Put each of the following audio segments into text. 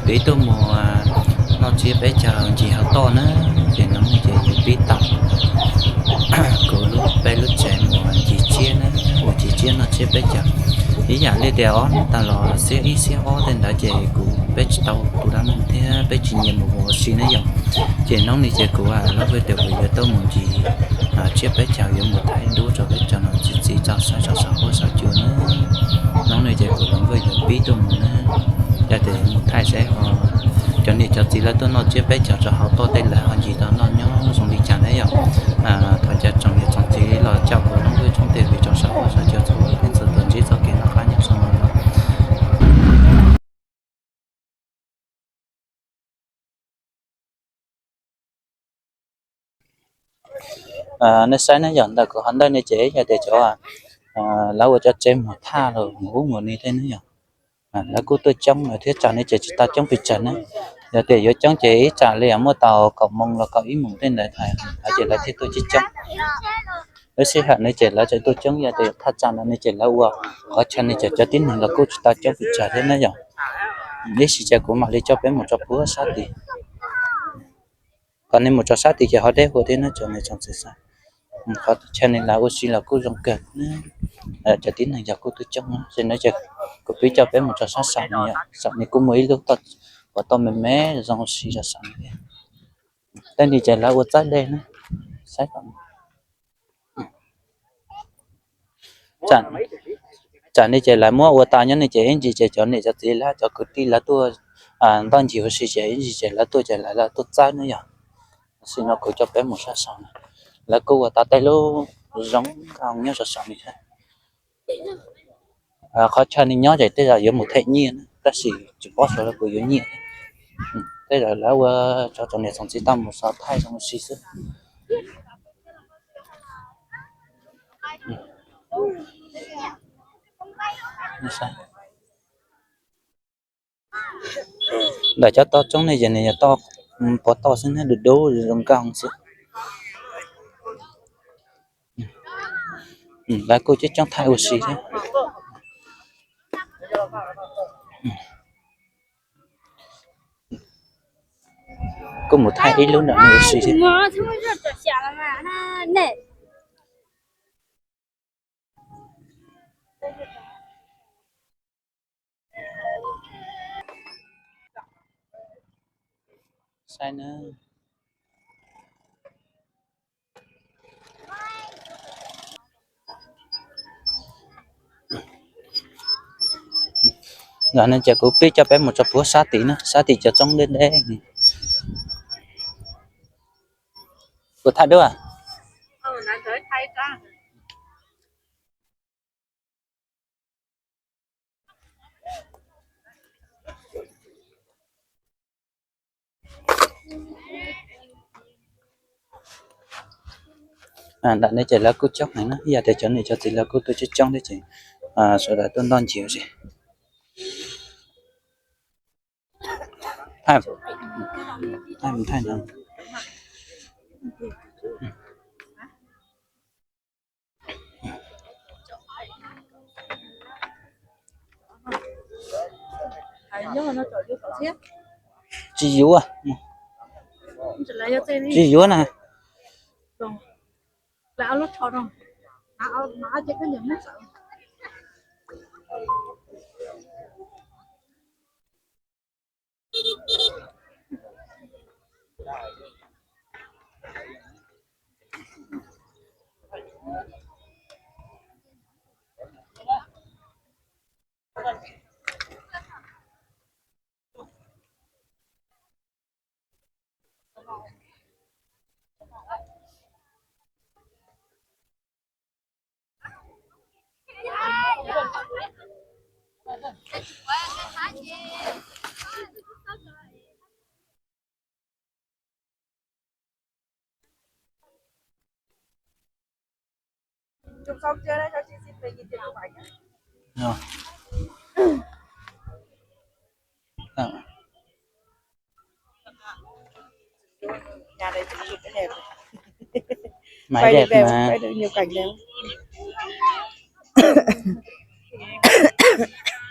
pib tuaj mus noj tsiab peb caug ncig hauv toj na, ces hnub no ces pib tau kuv lub peb lub tsev mus ncig tsiab na, ua ncig tsiab noj tsiab peb caug. Ib yam li tias ob hnub tas los xiab ib xiab ob tej ntawd ces kuv peb tsis tau tu dab mus thiab peb tsis nyiam mus ua si na yom. Ces hnub no ces kuv lub hwj tias kuv yuav tuaj mus ncig tsiab peb caug, yuav mus thaij duab rau peb cov niam txiv txo saib tso saum huab saum cua na. Hnub no ces kuv hlob nkauj yuav pib tuaj mus na, yog tias yuav mus thaij saib ho cov niam cov txiv lawv tuaj noj tsiab peb caug rau hauv toj tej lawv ho ncig tau noj nyob zoo li cas na yom. Thov caw tsoom niam tsoom txiv los caum kuv hlob nkauj tshooj tes vim rau saum huab saum cua txhua leej txhua tus ntsib txoj kev noj qab nyob zoo no. Nej saib ne yom, ntawm kuv hauv ntej no ces yog tias cov lawv ua cov tsev mus thaj los mus ub mus no tej ne yom, lawv kuj tuaj coob lawm thiab, tsam no ces tsis tau coob pes tsawg na. Yog tias yuav coob ces ib tsam li muaj tau kaum moos los kaum ib moos tej ntawd ces lawv thiaj tuaj coob coob. Lub sij hawm no ces lawv tseem tuaj coob, yog tias thaj tsam no no ces lawv ua qhov chaw no ces cov tib neeg los kuj tsis tau coob pes tsawg thiab na yom. Ib sim ces kuv mam li coj peb mus rau puag sab tid. Kom nej mus rau sab tid ces ho deb hua thiab na tsoom niam tsoom txiv xav. Qhov chaw no lawv ua si los kuj zoo kawg, cov tib neeg yog kuj tuaj coob na. Ces no ces kuv pib coj peb mus rau sab saum no yom, saum no kuj muaj ib lub toj, uas toj me me zoo ua si rau saum no. Tej no ces lawv ua txawb dej na, saib tom tsam no ces lawv muab ua tas nyob no ces ib ntsis ces cov niam cov txiv lawv cov kwv tij lawv tuaj ntoj ncig ua si ces ib ntsis ces lawv tuaj ces lawv tuaj txawb na yom. Tam sim no kuv coj peb mus sab saum no, lawv kuj ua tau tej lub zoo nkauj nyob rau saum no thiab. Qhov chaw no nyob ces tej zaum yuav mus them nyiaj na, tab sis tsis paub xyov lawv puas yuav nyiaj. Tej zaum lawv ua rau tsoom niam tsoom txiv tau mus so thaij zoo ua si xwb. Ntawm cov toj roob no ces nws yog toj pov toj xwb na, dub dub zoo nkauj xwb. Lawv kuj coob coob thaij ua si thiab. Kuj mus thaij ib lub nram no ua si thiab. Saib na. Ntawm no ces kuv pib coj peb mus rau puag sab tid na, sab tid cov roob deb deb. Kuv thaij duab. Nram no ces lawv kuj coob heev na, yog tias cov niam cov txiv lawv kuj tuaj coob coob thiab ces sawv daws tuaj ntoj ncig ua si. Tsis yuav, tsis yuav na.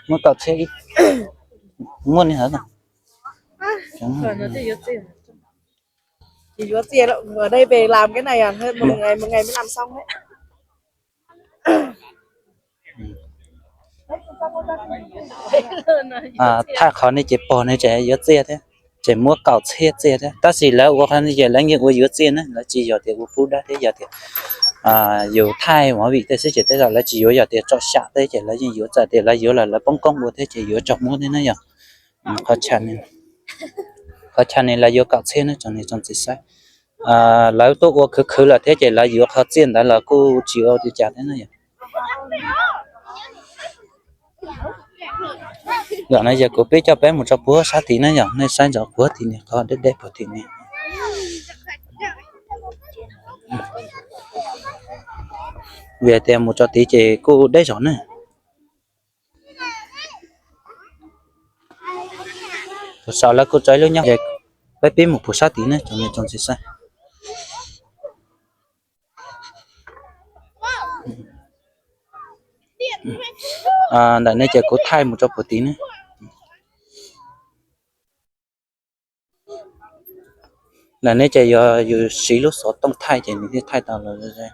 Muab kaum txhiab ib, muab ni hov no. Yuav txias, ở đây về làm cái này à? Hay một ngày, một ngày mới làm xong đấy. Thaij qhov nej ces pog ne ces yuav txias thiab, ces muab kaum txhiab txias thiab, tab sis lawv ua qhov no ces lawv yeej ua yuav txias na, lawv tsis yog tias ua pub dab thiab, yog tias yus thaij movie tej xwb ces tej zaum lawv tsis yuav, yog tias tsom xyam tej ces lawv yeej yuav, txawm tias lawv yuav los lawv poob koob ua thiab ces yuav tsaug muab thiab na yog. Qhov chaw, qhov chaw ne lawv yuav kaum txhiab na tsoom niam tsoom txiv saib. Lawv tuaj ua khwv khwv lawm thiab ces lawv yuav qhov txiaj ntawd los kuj tsis ua li cas thiab na yom. Zaum no yog kuv pib coj peb mus rau puag sab tid na yom, nej saib ntsoov puag tid ni, qhov deb deb puag tid ni. Vim hais tias mus rau tid ces kuj deb zog na. Tus saum lawv kuj tso ib lub nyob, peb pib mus puag sab tid na tsoom niam tsoom txiv saib. Ntawm no ces kuv thaij mus rau puag tid na. Ntawm no ces yog yus siv lub xov tooj thaij ces nws thiaj thaij tau los ze.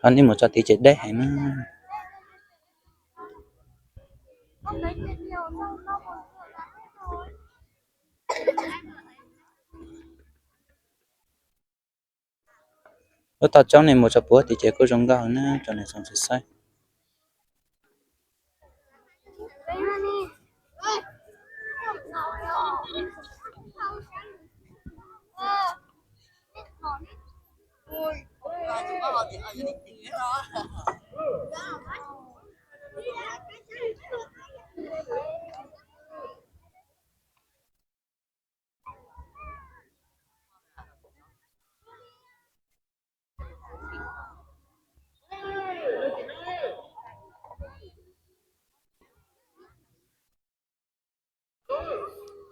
Ho nej mus tso tid ces deb heev na. Lub toj roob ne mus rau puag tid ces kuj zoo nkauj na tsoom niam tsoom txiv saib.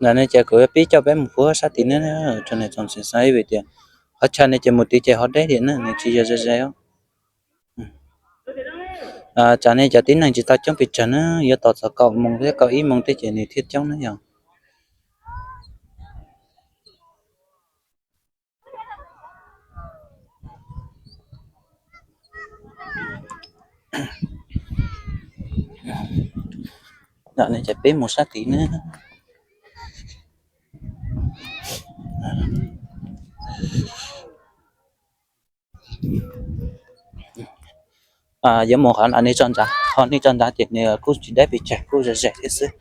Ntawm no ces kuv pib coj peb mus puag sab tid na, tsoom niam tsoom txiv saib vim tias qhov chaw no ces mus tid ces ho deb tiag na, nws tsis yog ze ze. Tsam no cov tib neeg tsis tau coob pes tsawg na, yuav tos txog kaum moos thiab kaum ib moos tej ces nws thiaj coob na yog. Ntawm no ces peb mus sab tid na. Yuav mus qhov no nej tso ntawd, ho nej tso ntawd ces nws kuj tsis deb pes tsawg, kuj ze ze thiab xwb.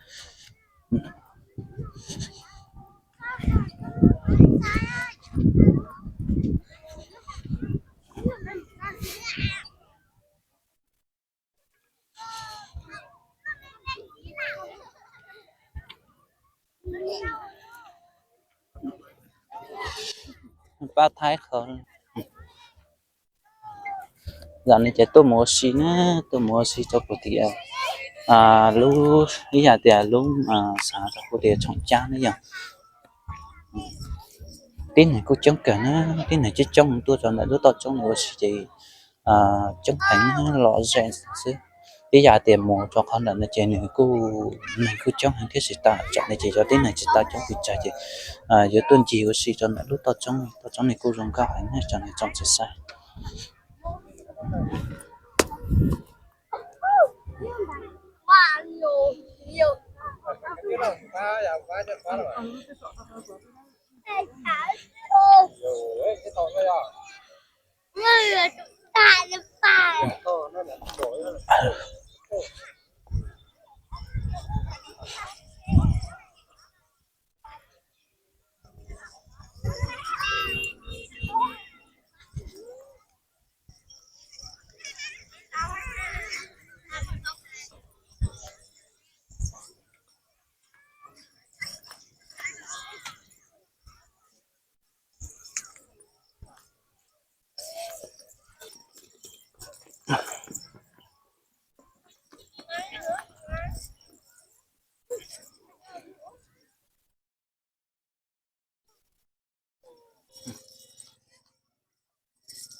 Pab thaij qhov, zaum no ces tuaj mus ua si na, tuaj mus ua si rau puag tim lub, ib yam tias lub, xav rau puag tim Tshoom Cab na yog. Tib neeg kuj coob kawg na, tib neeg coob coob tuaj rau ntawm lub toj roob no ua si ces coob heev, los ze xwb. Ib yam tias mus rau qhov ntawm no ces nws kuj, neeg kuj coob heev thiab tsis tas, tsam no ces cov tib neeg tsis tau coob pes tsawg ces yuav tuaj ncig ua si rau ntawm lub toj roob, toj roob no kuj zoo nkauj heev na tsoom niam tsoom txiv saib.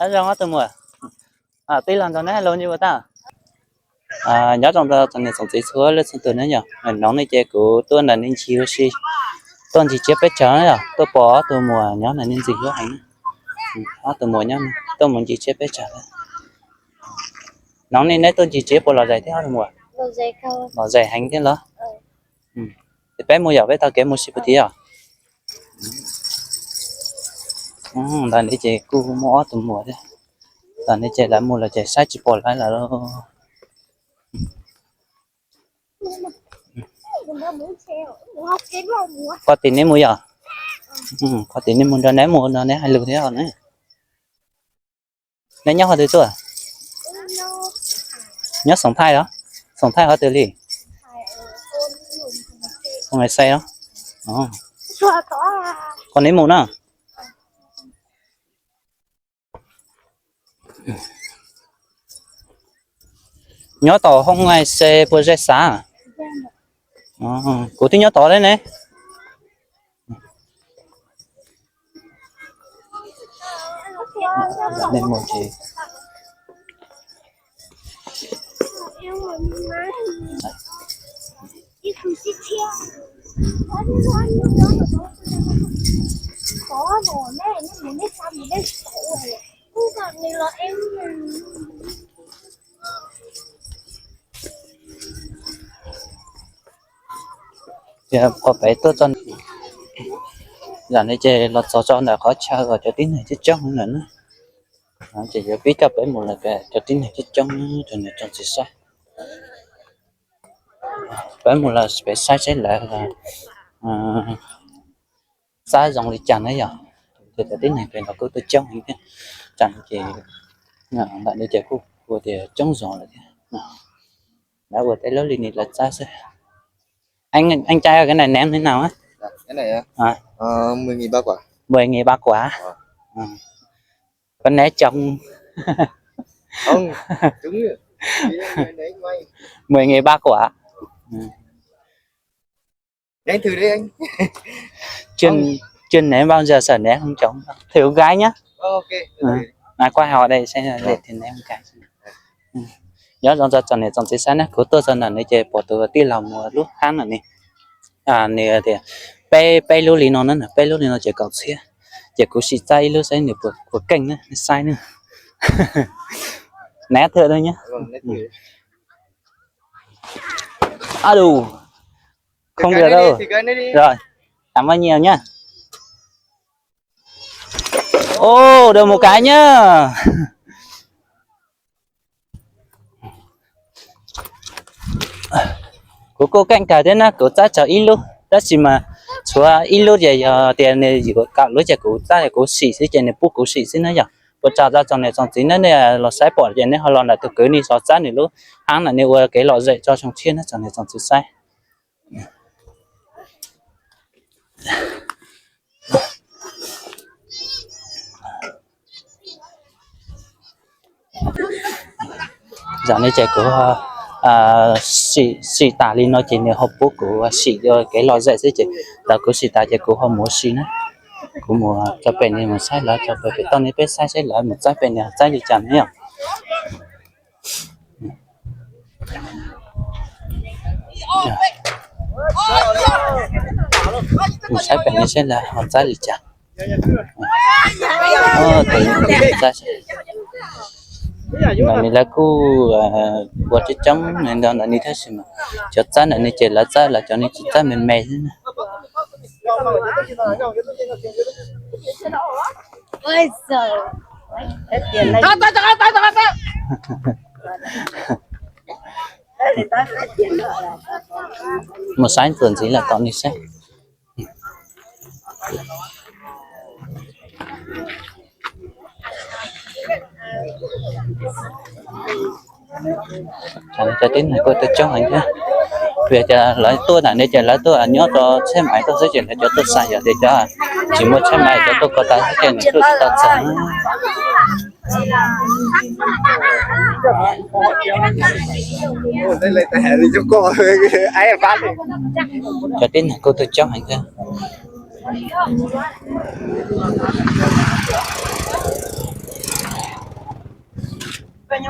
Ab zoo tus muam, tij laug nrog neb hais lus ua tau. Nyob zoo rau tsoom niam tsoom txiv txhua leej txhua tus na yom. Hnub no ces kuv tuaj nram nej ntsis ua si, tuaj ntsis tsiab peb tsag na yom, tuaj pom ob tug muam nyob nram nej ntsis lub heev. Ob tug muam nyob, tuaj mus ntsis tsiab peb tsag. Hnub no neb tuaj ntsis tsiab puas lom zem thiab ob tug muam? Lom zem heev thiab los? Ces peb mus yom, peb taug kev mus si puag tid os. Ntawm no ces kuj muaj ob tug muam thiab. Ntawm no ces lawv mus lawm ces saib tsis pom lawv lawm. Qhov tim neb mus yom? Qhov tim neb mus nrog neb mus no neb hais lus thiab os na. Neb nyob qhov twg tuaj? Nyob Xoom Thaij los? Xoom Thaij qhov twg li? Xoom Thaij os. Qhov neb mus na. Nyob tom hoob xe puas zej xav? Kuv twb nyob tod thiab ne. Qhov pem tuaj txog, yam no ces los txog tso ntawm qhov chaw uas cov tib neeg coob coob lawm na. Ces yuav pib coj peb mus lawm pem cov tib neeg coob coob, cov niam tsoom txiv saib. Peb mus lawm pem saib seb lawv txab zoo li cas na yom. Ces cov tib neeg pem los kuj tuaj coob heev thiab. Tsam no ces ntawm no ces kuj ua tias coob zog lawm thiab. Lawv ua tej lub li ni lawv txab xwb. Anh trai ơi, cái này ném thế nào á? Cái này á? À. Ờ, mười nghìn ba quả. Mười nghìn ba quả. Ờ. Có ném trống. Không, trúng rồi. Mười nghìn ba quả. Ừ. Ném thử đi anh. Chưa, chưa ném bao giờ, sợ ném không trúng. Thử một cái nhá. Ờ, ok. Ừ. À, qua họ đây xem, để thử ném một cái. Nyob zoo rau tsoom niam tsoom txiv saib na, kuv tuaj txog ntawm no ces pom tus tij laug mus lub hab no ne. Nws tias peb, peb lub li no na, peb lub li no ces kaum txhiab. Ces kuv sim txab ib lub saib nws puas keej na, nej saib na. Ném thử thôi nhá. Alo. Không được đâu. Rồi. Cảm ơn nhiều nhá. Ô, được một cái nhá. Kuv kuj keej kawg thiab na, kuv txab tsuas ib lub, tab sis mas tshuav ib lub ces yog tias nws yuav kaum lub ces kuv txab kuv sim xwb ces nws pub kuv sim xwb na yom. Ua tsaug rau tsoom niam tsoom txiv na, nej los saib pom ces nej ho los ntawm tus kwv nws xov txab nws lub hab na, nws ua kev lom zem tso tshoov tshiab na tsoom niam tsoom txiv saib. Yam no ces kuv sim tas li no ces nws ho pub kuv sim ua kev lom zem xwb ces thaum kuv sim tas ces kuv ho mus ua si na. Kuv mus tso pem no mus saib lawv, tso pem pem toj no peb saib saib lawv mus txaib pem no txaib li cas na yom. Mus saib pem no saib lawv ho txaib li cas. Ntawm no lawv kuj ua coob coob ntawm no tab sis mas cov txaib ntawm no ces lawv txaib lawv cov no tsis txaib me me xwb na. Mus saib txuas ntxiv lawm tom no saib. Cov tib neeg kuj tuaj coob heev thiab. Vim tias lawv tuaj ntawm no ces lawv tuaj nyob rau tsheb maiv tuaj xwb ces lawv cov tuaj xa, yog tias cov tsis muaj tsheb maiv cov tuaj ko taw xwb ces nws tuaj tsis tau txog. Cov tib neeg kuj tuaj coob heev thiab. Xav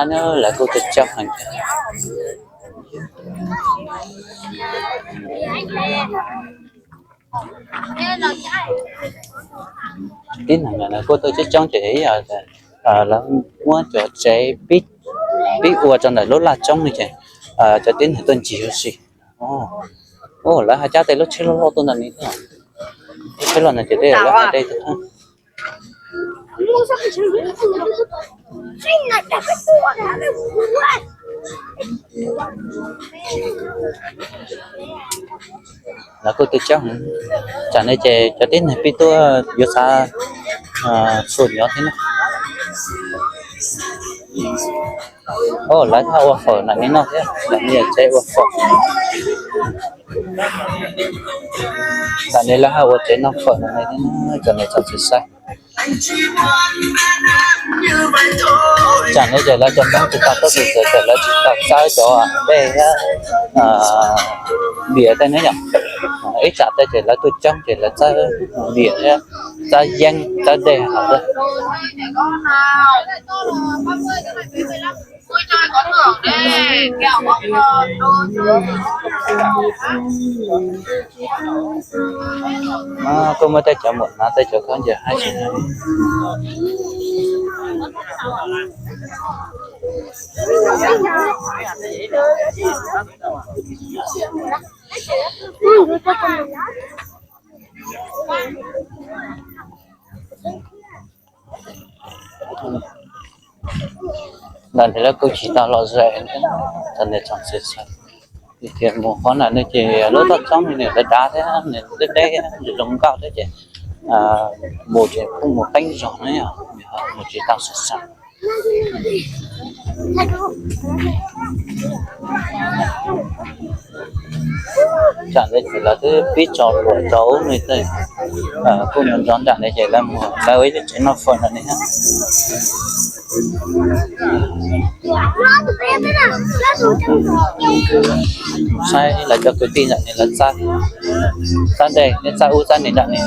nyob lawv kuj tau coob heev. Tib neeg lawv kuj tau coob coob ces ib yam lawv muab cov tsev pib ua rau ntawm lub laj roob no ces cov tib neeg tuaj ncig huv si. Lawv haj cab tej lub tsheb loj loj tuaj ntawm no thiab. Lub tsheb loj no ces tej lawv haj dej tuaj. Lawv kuj tau coob heev. Tsam no ces cov tib neeg pib tuaj yuav xav txhua nyov thiab na. Lawv haj ua fawm ntawm no noj thiab, ntawm no yog tsev ua fawm. Ntawm no lawv haj ua tsev noj fawm ntawm no thiab, cov niam txiv saib. Tsam no ces lawv cov Hmoob tsis tau tuaj txog ces lawv tsis tau txawb cov dej thiab diam tej ne yom. Ib tsam tej ces lawv tuaj coob ces lawv txawb diam thiab txawb yeeb txawb dej hauv thiab. Kuj muaj tej cov muam hnav tej cov khaub ncaws haib tsis. Ntawm no lawv kuj tsis tau los ze, txog niam tsoom txiv xav tias mus qhov ntawm no ces lub toj roob no nws dav dav thiab nws deb deb nws zoo nkauj thiab ces mus ces kuj mus qeeb zog na yom, mus tsis tau xav xav. Tsam ntawd ces lawv twb pib tso luam rau ub no, kuj nrov nrov nram no ces lawv mus lawv ua ib lub tsev noj fawm ntawm no thiab. Saib lawv cov kwv tij ntawm no lawv txab dej, neb txab ub txab no nram no.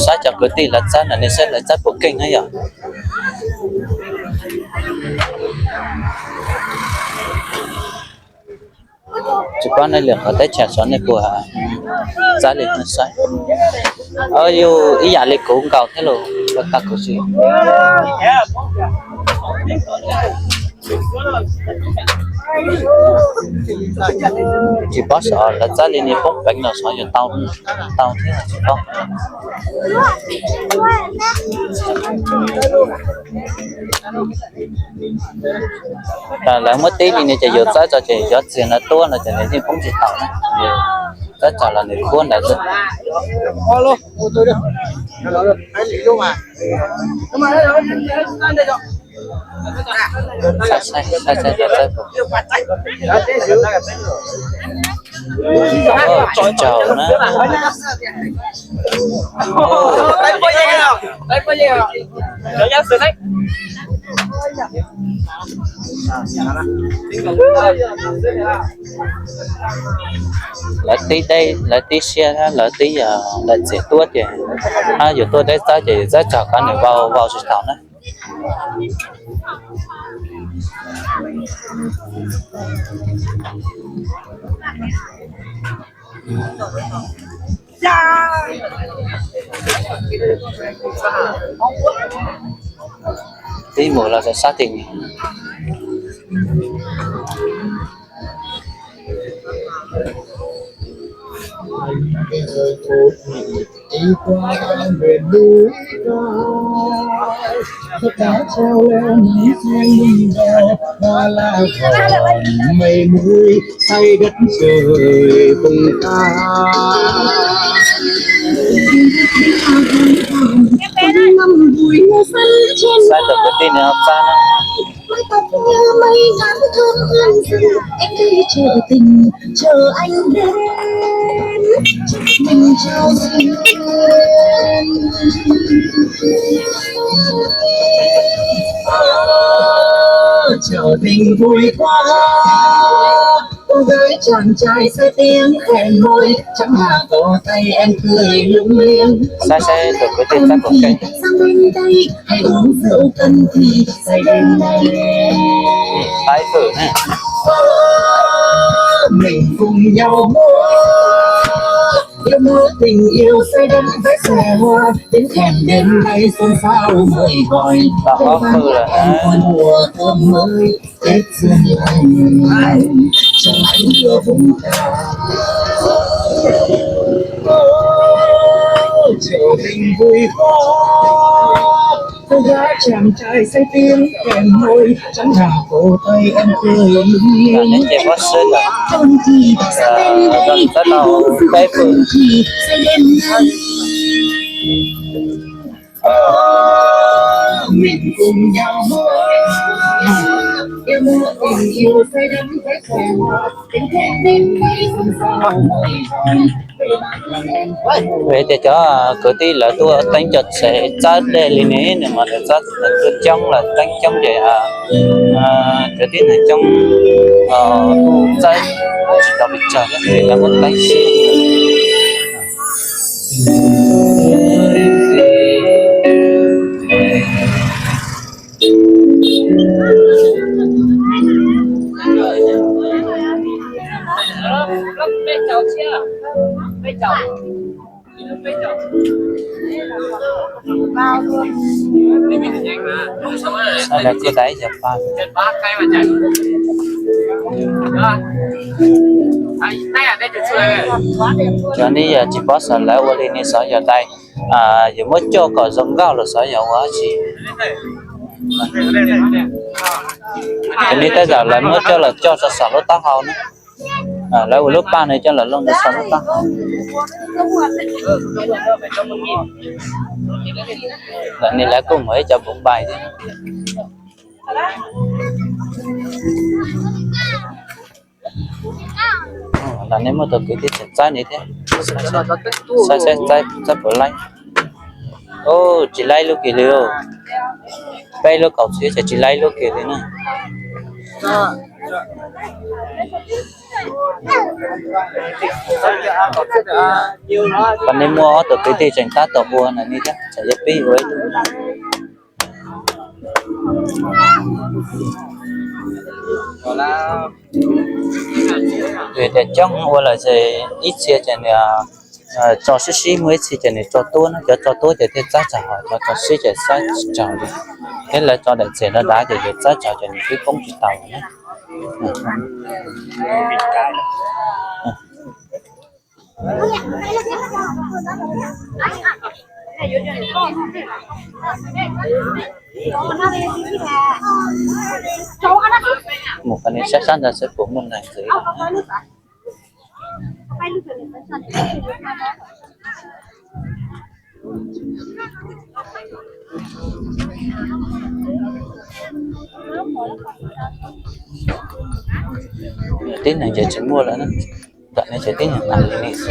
Saib cov kwv tij lawv txab ntawm no saib lawv txab puas keej na yom. Tsis paub nej lwm qhov teb chaws xyov nej puas txab li no saib. Yus ib yam li kuv nkaus thiab los tag kuv xwb. Tsis paub xyov lawv txab li no poob peev los xyov yuav tau, tau thiab tsis paub. Lawv muab tib li no ces yus txawb tso ces cov txiag no tuab no ces nws yeej poob tsis tau na. Txawb tso los nws khuab ntawd xwb. Tsis tsaug na. Lawv tib deb, lawv tib siab, lawv tib daim txiag tuab ces, yus tuaj deb txawb ces yus txawb tso kom nws vau vau tsis tau na. Tib mus los sab tim. Saib tus kwv tij no txab na. Ngắm thơm hương rừng, em đi chợ tình, chờ anh đến, chúc mình trao duyên. Chợ tình vui quá, cô gái chàng trai say tiếng hẹn hò, chẳng là có tay em tươi lung linh. Saib saib tus kwv tij txawb tus kheej. Hãy uống rượu cần thì say đêm nay. Phai phwm ne. Mình cùng nhau múa, yêu múa tình yêu say đắm với xe hoa, tiếng khen đêm nay xôn xao mời gọi. Tao có phư rồi hả? Mùa thơm mới, Tết xuân lành, trong ánh lửa vùng cao. Chợ tình vui quá, cô gái chàng trai say tiếng kèn môi, trắng ngà cô tay em tươi lung linh. Thơm thì say đêm nay, thơm thì say đêm nay. Mình cùng nhau múa, yêu múa tình yêu say đắm với khói hoa. Vim tias cov kwv tij lawv tuaj teeb cov tsev txawb dej li ne, nws mas lawv txawb coob, lawv teeb coob ces kwv tij neeg coob, kuj txawb tsis tau pes tsawg thiab, lawv muab teeb xwb. Saib lawv kuj dai ib co paj. Cov ne yog tsis paub xyov lawv ua li ne, xyov yog dai, yuav muab coj kom zoo nkauj los xyov yog ua dab tsi. Cov ne tej zaum lawv muab coj los coj rau saum lub taub hau na. Lawv ua lub paj no coj los looj rau saum lub taub hau. Ntawm ne lawv kuj muaj ib co npum npai thiab. Ntawm ne muaj tus kwv tij tseem txawb ne thiab. Saib saib txawb puas laib. Tsis laib lub kiag li. Peb lub kaus txhiab ces tsis laib lub kiag li na. Qhov ne muaj ob tug kwv tij tseem tab tom ua ntawm ne thiab, tseem yuav pib ua ib lub. Vim tias coob ua lawm ces ib txhia ces nws tso sib sib, muaj ib txhia ces nws tso tuab na, cov tso tuab ces thiaj txawb tsawg hos, cov tso sib ces txawb tsis tsawg li. Thiab lawv tso daim txiag dav dav ces yus txawb tsawg ces nws twb poob tsis tau na. Mus qhov no sab sab ntawd seb puas muaj neeg ntxiv. Tib neeg ces tsis muaj lawm na. Tam no ces tib neeg hnav li nej xwb.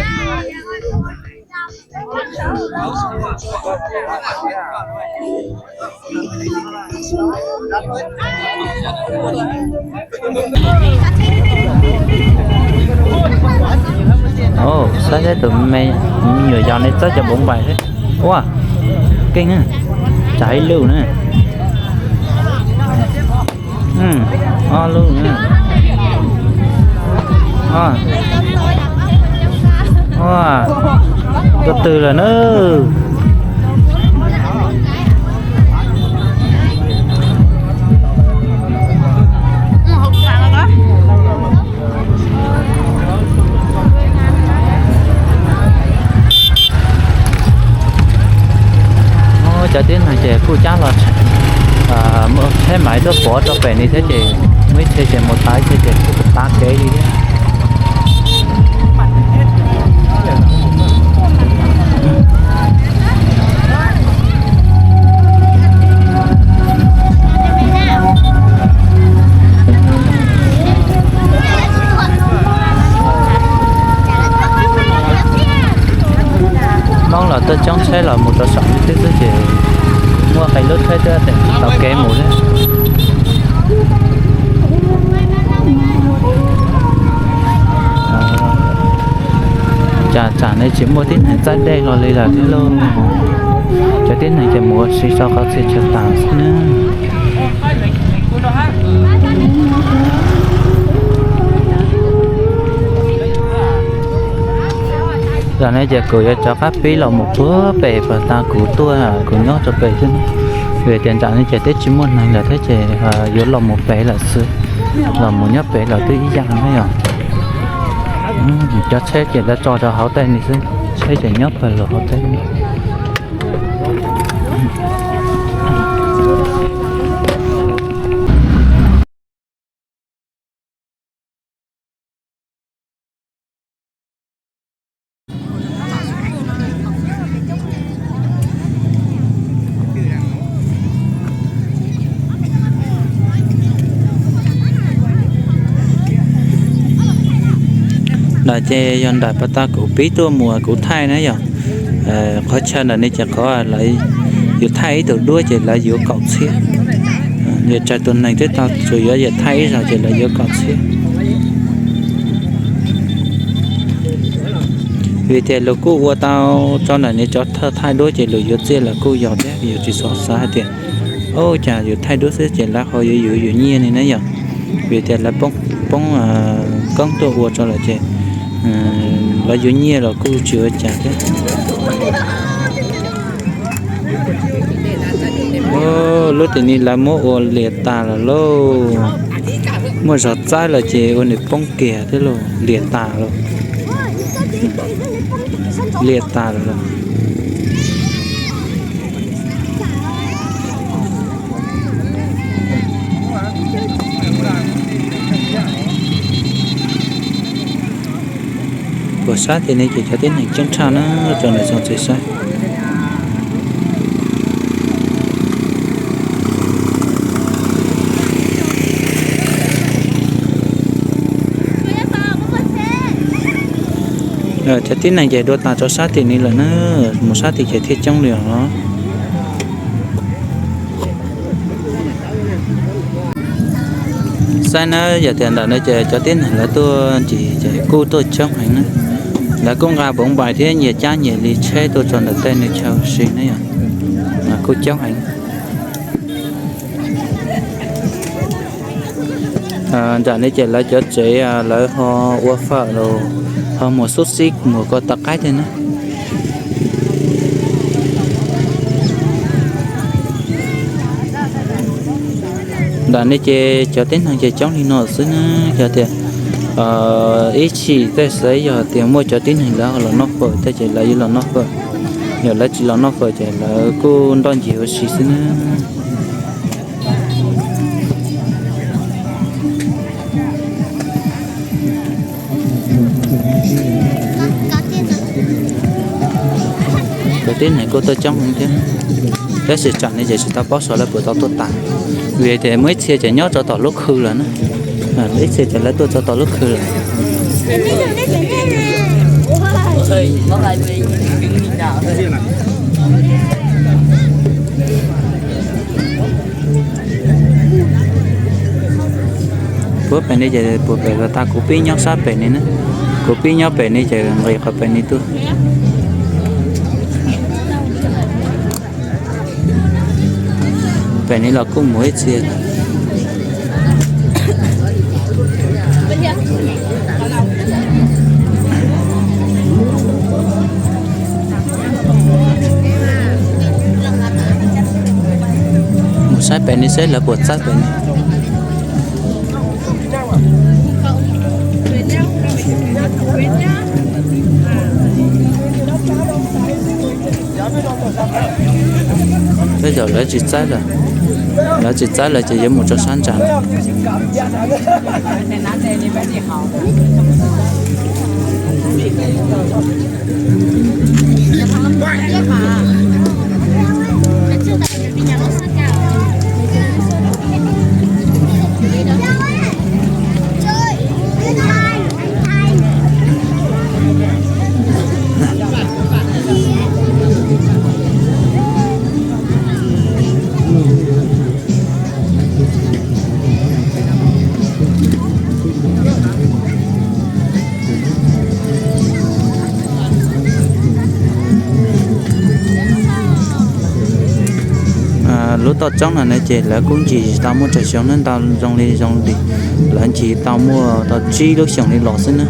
Saib saib tus me nyuam yaus ne txawb cov npauv npais thiab. Ua keej na, tsam ib lub na. Ob lub na. Ua, tus twg lawm na? Cov tib neeg ces kuj cab los, muaj tsheb maiv tuaj pov rau pem li thiab ces muaj ib txhia ces mus tav, ib txhia ces kuj tav kev li thiab. Thaib los mus rau saum li twb xwb ces muaj qee lub thaib twb tau kev mus thiab. Cas tsam ne tsis muaj tib neeg txaij dej hlo li lawm thiab lauj. Cov tib neeg ces mus ua si so qhov txhia chaw tas xwb na. Tam ne ces kuv yuav rov qab pib los mus puag pem pas tas kuv tuaj, kuv nyob rau pem xwb. Vim tias nram ne ces twb tsis muaj neeg lawm thiab ces yuav los mus pem lawm xwb. Los mus nyob pem lawm twb ib yam na yom. Cov tsheb ces lawv tso rau hauv tej ni xwb, tsheb ces nyob pawg lug hauv tej. Nram ces yog nram pas tas kuv pib tuaj mus kuv thaij na yom. Qhov chaw nram ne ces qhov lawv yuav thaij ib tug duab ces lawv yuav kaum txhiab. Yog tsawg tus neeg twb tau, tsuas yuav yam thaij ib zaug ces lawv yuav kaum txhiab. Vim tias luag kuj ua tau rau nram ne cov thawj thaij duab ces luag yuav txiaj lawm kuj yog thiab, yus tsis txhob xav hais tias, o, cas yus thaij duab xwb ces lawv ho yuav yuav yus nyiaj li na yom. Vim tias lawv poob koob tuaj ua rau lawm ces lawv yuav nyiaj los kuj tsis ua cas thiab. Lub tim ni lawv muab ua liam tas lawm lauj. Muaj zog txaib lawm ces ua nws poob kiag thiab lauj, liam tas lawm. Liam tas lawm lauj. Puag sab tim ne ces cov tib neeg coob tshaj na, rau ntawm txog txiv saib. Cov tib neeg ces dua tas rau sab tim ni lawm na, mus sab tim ces thiaj coob li os. Saib na, yog tias ntawm no ces cov tib neeg lawv tuaj ntsis ces kuj tuaj coob heev na. Lawv kuj nqa npoov npaim thiab nyias cab nyias li tsheb tuaj txog ntawm tej no chaw si na yom. Kuj coob heev. Nram no ces lawv cov tsev lawv ho ua fawm los ho muag xub xib muag ko taw qaib thiab na. Nram no ces cov tib neeg ces coob li no xwb na. Yog tias ib chim tej xav yog tias muaj cov tib neeg lawv los noj fawm tej ces lawv yuav los noj fawm. Yog lawv tsis los noj fawm ces lawv kuj nroj ncig ua si xwb na. Cov tib neeg kuj tuaj coob heev thiab, tab sis tsam no ces tsis tau paub xyov lawv puas tau tuaj tas, vim tias muaj ib txhia ces nyob rau tom lub khw lawm na. Ib txhia ces lawv tuaj txog tom lub khw lawm. Puag pem ni ces puag pem los tag, kuv pib nyob sab pem ni na. Kuv pib nyob pem ni ces nqis qhov pem ni tuaj. Pem ni los kuj mus ib txhia. Mus saib pem ni seb lawv puas txawb pem ni. Tej zaum lawv tsis txawb lawm, lawv tsis txawb lawm ces yuav mus rau sab ntsa. Toj roob no ne ces lawv kuj ncig tau muaj tsawg xyoo ne, ntau zoo li zoo li lawv ncig tau muaj tau tsib lub xyoos li los xwb na.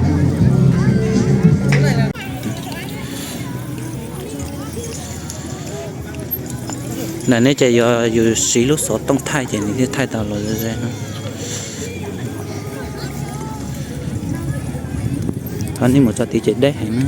Ntawm ne ces yog yus siv lub xov tooj thaij ces nws thiaj thaij tau los ze ze no. Ho nej mus txog tid ces deb heev na.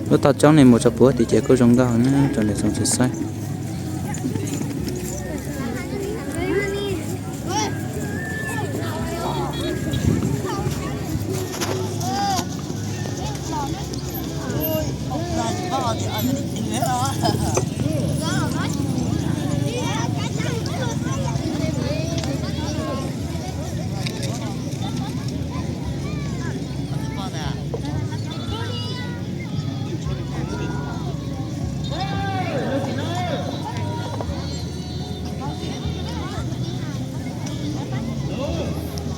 Lub toj roob ne mus txog puag tid ces kuj zoo nkauj na, rau niam txiv txhua tus saib.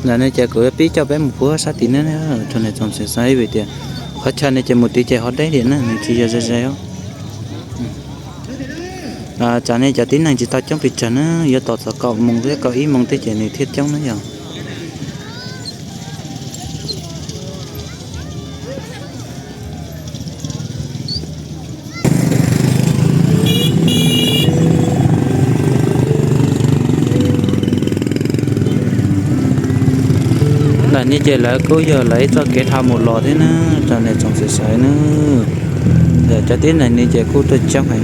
Ntawm no ces kuv yuav pib coj peb mus puag sab tid na, rau niam txiv txhua tus saib vim tias qhov chaw no ces mus tid ces ho deb tiag na, nws tsis yog ze ze os. Tsam no cov tib neeg tsis tau coob pes tsawg na, yuav tos txog kaum moos thiab kaum ib moos tej ces nws thiaj coob na yog. Ntawm no ces lawv kuj yog lawv ib txoj kev dhau mus los thiab na, rau niam txiv txhua tus saib na. Cov tib neeg no ces kuj tuaj coob heev.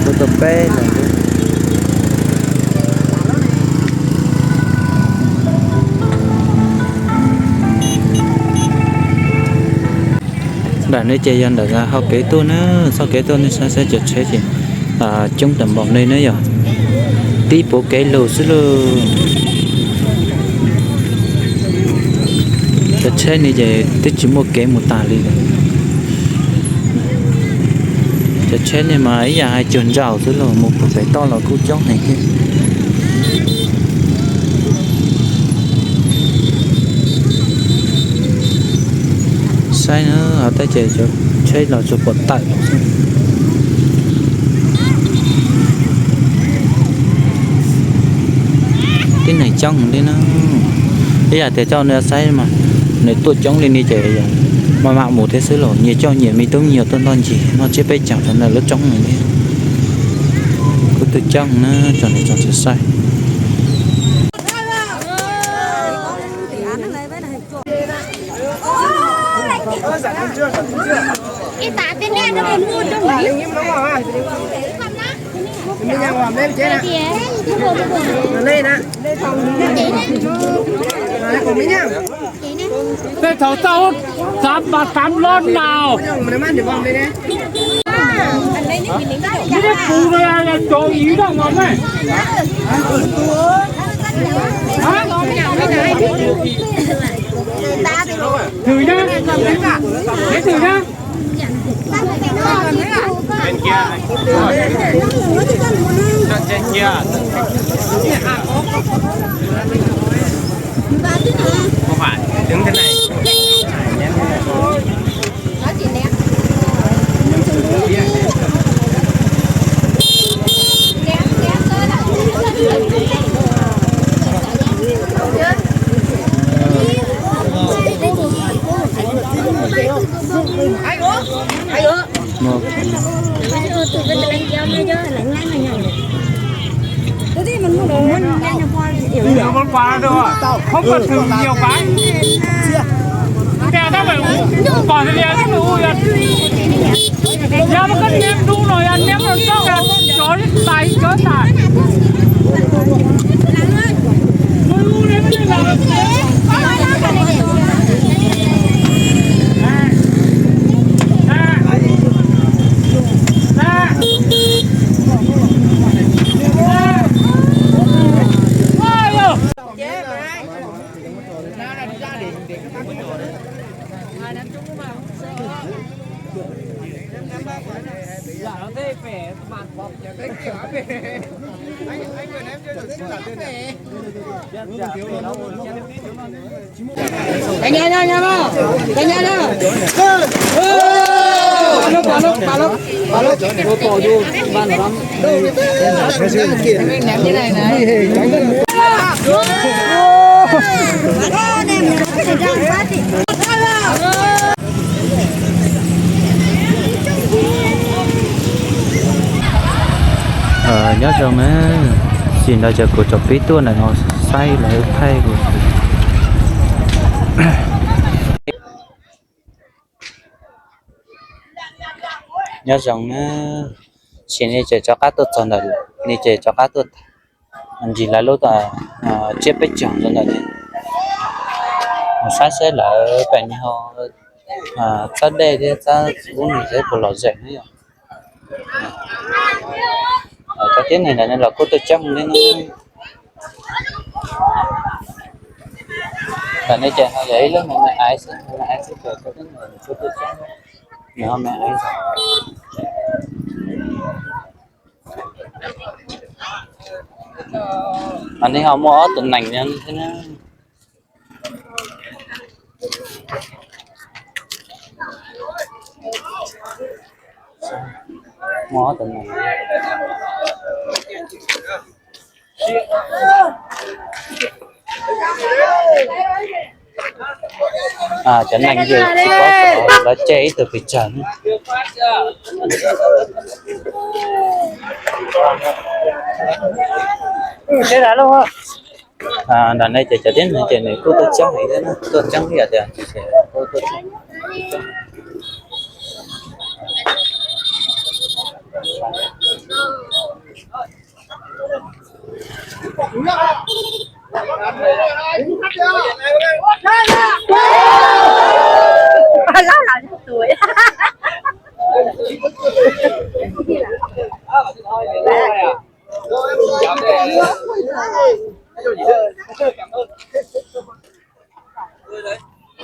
Kuj tuaj peb leeg. Ntawm no ces yog ntawm hauv kev tuaj na, txoj kev tuaj nej saib saib cov tsheb ces coob tag npaum no na yog, tib puag kev lug xwb lauj. Cov tsheb no ces twb tsis muaj kev mus tas li lawm. Cov tsheb no mas ib yam hais cuag nraug xwb los mus puag pem toj los kuj coob heev thiab. Saib na, hauv tej ces cov tsheb los tsuas pom tawm xwb. Tib neeg coob heev li na. Ib yam tias coj nej saib mas nws tuaj coob li no ces maj mam mus thiab xwb los nyias coj nyias me tub me nyuam tuaj ntoj ncig noj tsiab peb caug rau ntawm lub roob no thiab. Kuj tuaj coob na, rau niam txiv txhua tus saib. Tej thaum tau xav mas xav los nau. Neb pus no yog cov ib zaug mas ne. Thwm na, neb thwm na. Không cần thử nhiều cái. Tèo tao phải ú, còn thì liệt cái ú, giờ nó có ném đu rồi, giờ ném rồi cho cả chó đi, tài chó tài. Nyob zoo na, tsis ntau ces kuv tau pib tuaj ntawm no saib lawv thaij. Nyob zoo na, tsis ne ces rov qab tuaj txog ntawm, ne ces rov qab tuaj ncig lawv lub tsiab peb caug rau ntawm ne, mus saib saib lawv pem no ho txawb dej thiab txawb ub no thiab puas lom zem na yom. Cov tib neeg ntawm no los kuj tuaj coob thiab na. Ntawm no ces ho yog ib lub me me aiv xwb, me me aiv xwb ces cov tib neeg kuj tuaj coob, nws ho me aiv. Ho nej ho muaj ob tug nees no thiab na. Muaj ob tug nees. Cov neeg yus tsis paub xyov lawv ceg ib tug pes tsawg. Ntawm no ces cov tib neeg ces nws kuj tuaj coob heev thiab na, tuaj coob ib yam tias kuj tuaj coob.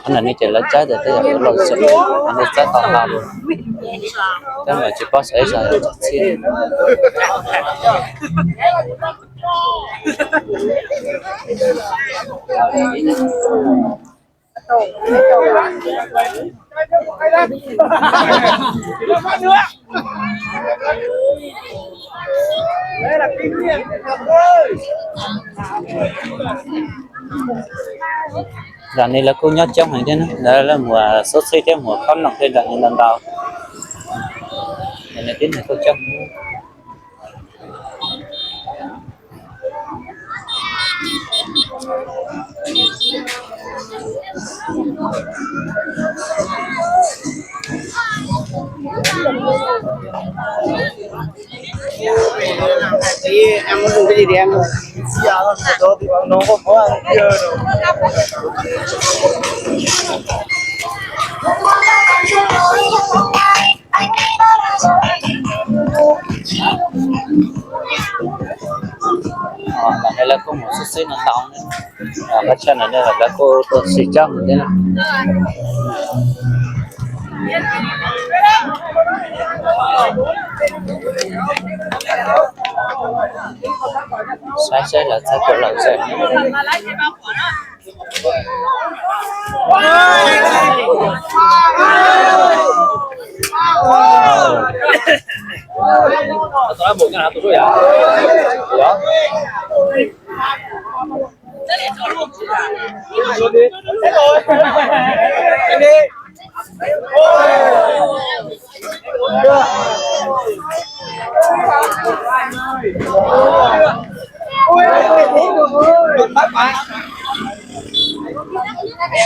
Qhov no nej ces lawv txawb tias tej yam loj xwb, nej txawb tau nta los, tab mas tsis paub xyov ib zag txog txhij. Zam no lawv kuj nyob coob heev thiab na, lawv mus xub txhib thiab mus khob noom thiab zam no ntau ntau. Zam no tib neeg kuj coob. Ntawm no lawv kuj mus xub xib no ntau, qhov chaw no lawv kuj tuaj xib coob thiab na. Saib saib lawv txawb puas lom zem.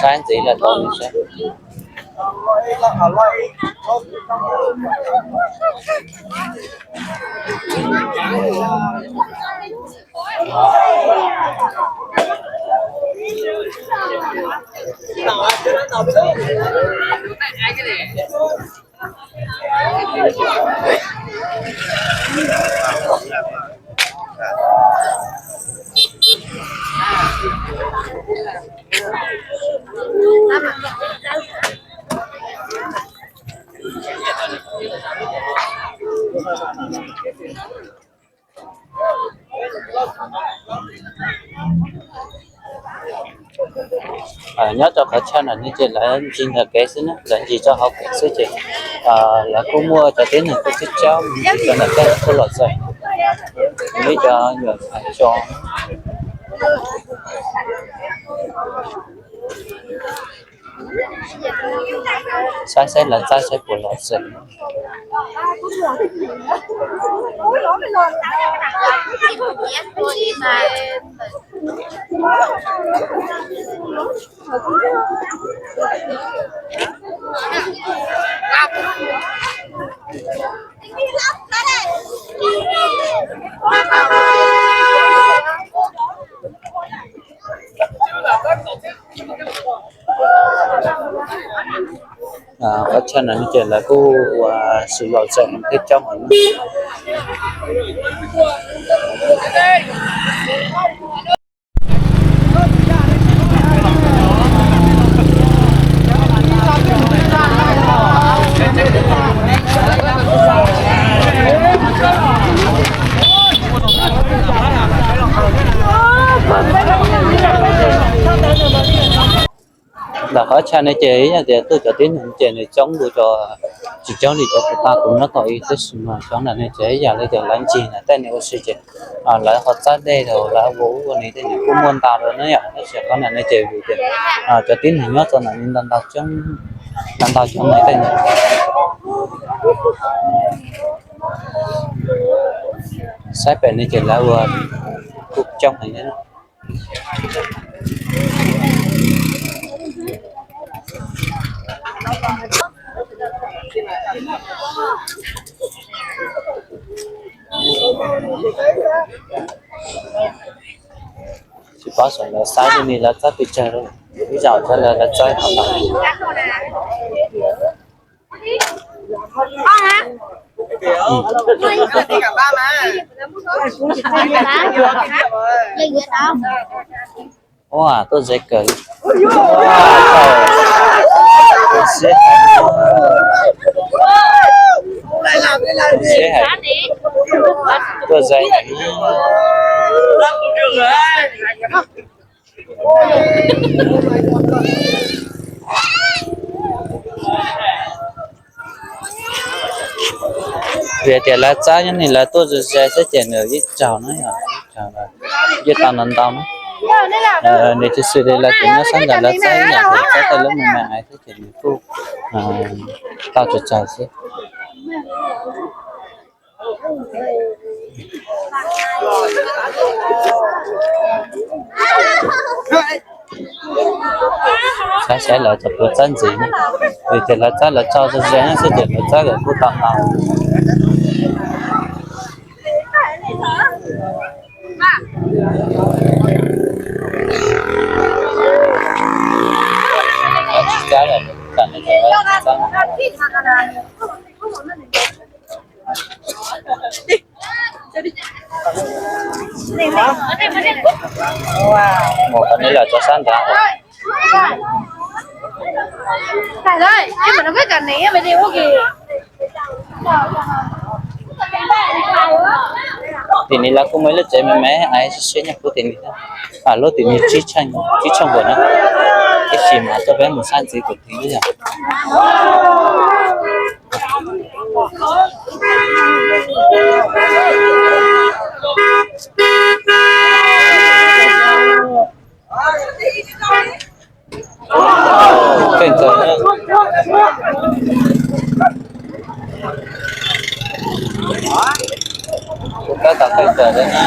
Saib ntxiv lawm tau saib. Nyob rau qhov chaw no ces lawv ntsis ntawm kev xwb na, lawv ntsis rau hauv kev xwb ces lawv kuj muaj cov tib neeg kuj coob coob ntsis rau ntawm tej kuj los txog. Ib cov nyuam qhuav tso saib saib lawv txaib saib puas los txog. Qhov chaw no ces lawv kuj ua sim laus txog thiab coob heev. Ntawm qhov chaw no ces ib yam tias tuaj cov tib neeg ces nws coob dua cov, tsis coob li cov kuv tau kuv nyob tau ib tib si mas cov ntawm no ces ib yam li tias lawv ncig ntawm tej nws ua si ces lawv ho txaib dej rau lawv ua ub ua no tej nws kuj muaj ntau rau na yom, tab sis qhov ntawm no ces vim tias cov tib neeg nyob rau ntawm no ntau ntau coob, ntau ntau cov ntawm tej no. Saib pem no ces lawv ua kuj coob heev thiab. Tsis paub saib lawv saib li lawv txaib pes tsawg, ib zaug lawv txaib qhov ntawd. Ua tuaj ze kawg li. Siab heev. Siab heev. Tuaj ze heev. Vim tias lawv txaib nyob ni lawv tuaj ze ze xwb ces nws ib tsaug na, ib tsaug, yeej tau ntau ntau na. Nws tsis xws li lawv tus nyob sab nrad lawv txaib ib yam tias txaib tej lub me me xwb ces nws kuj tau tsawg tsawg xwb. Saib saib lawv cov puav txaib ntxiv, vim tias lawv txaib lawv tso ze ze xwb ces lawv txaib lawv kuj tau ntau. Tsis txaib lawm, tam no tsis txaib. Mus qhov no los rau sab nrad. Tim no lawv kuj muaj ib lub tsev me me siab siab nyob puag tim no, lub tim no tsib tshooj nkaus na, tab sis mas tuaj peb mus saib ntxiv kuv tim no yom. Tej ntawd, kuv tab tom tej ntawd na.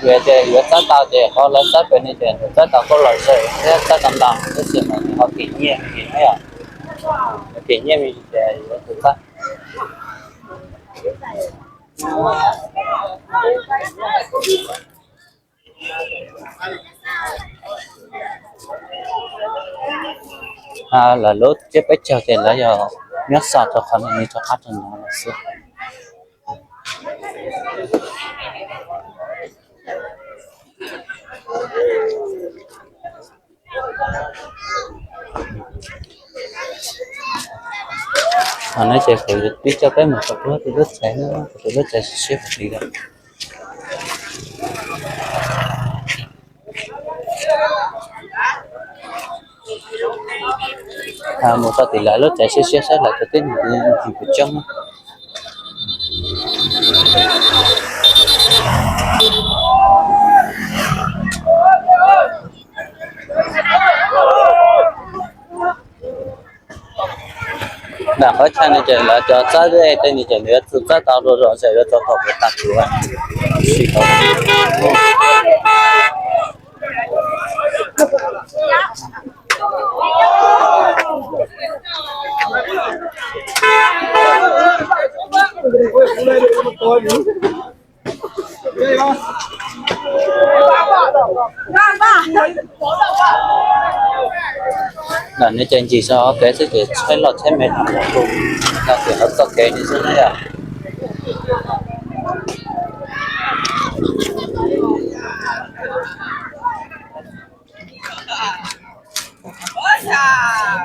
Vim tias yuav txaib tau ces qhov lawv txaib pem no ces nws txaib tau koj los zem thiab txaib tau ntau tab sis mas nws ho kim nyiaj me ntsis na yom. Kim nyiaj me ntsis ces yuav tsum txaib. Lawv lub tsiab peb caug ces lawv yog nyob xa rau qhov no, nws rov qab rau no lawm xwb. Qhov no ces kuv pib coj peb mus rau puag tim lub tsev na, tim lub tsev siab siab heev li lawm. Mus rau tim lawv lub tsev siab siab saib lawv cov tib neeg puas coob na. Nram qhov chaw no ces lawv cov txawb dej tej no ces lawv yuav txawb tau dua zom zaws yuav tau thaum puas tag kuv sim tau. Ntawm no ces ncig zog kev xwb ces tsheb loj tsheb me los mus, no ces lawv txoj kev li xwb na yom.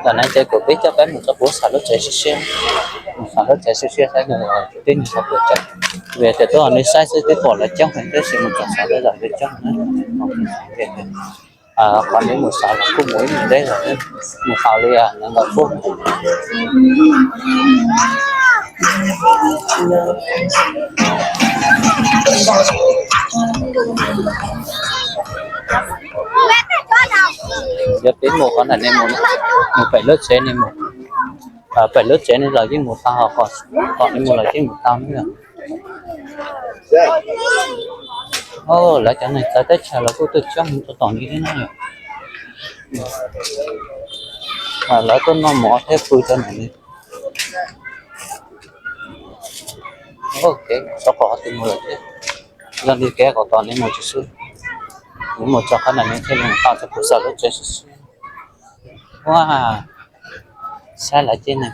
Tam no ces kuv pib coj peb mus rau puag saum lub tsev siab siab, mus saum lub tsev siab siab saib nws tib neeg puas coob. Vim tias tuaj nws saib xwb twb pom lawv coob heev tab sis mus txog saum lawv coob na. Qhov nws mus saum los kuj mus ib ntev lawm, mus tau li nees nkaum phút. Yog peb mus qhov ntawm no, mus pem lub tsev no, pem lub tsev no los yeej mus tau, ho kom nws mus los yeej mus tau na yom. Lawv cov neeg txawv teb chaws los kuj tuaj coob mus rau tom no thiab na yom. Lawv tuaj noj mov thiab pw rau ntawm no. Kev xyov qhov twg mus lawm thiab, yog li kev qhov tom no mus tsis xwb, mus txog qhov ntawm no thiaj li mus tau rau puag saum lub tsev siab siab. Ua, saib lawv cov neeg,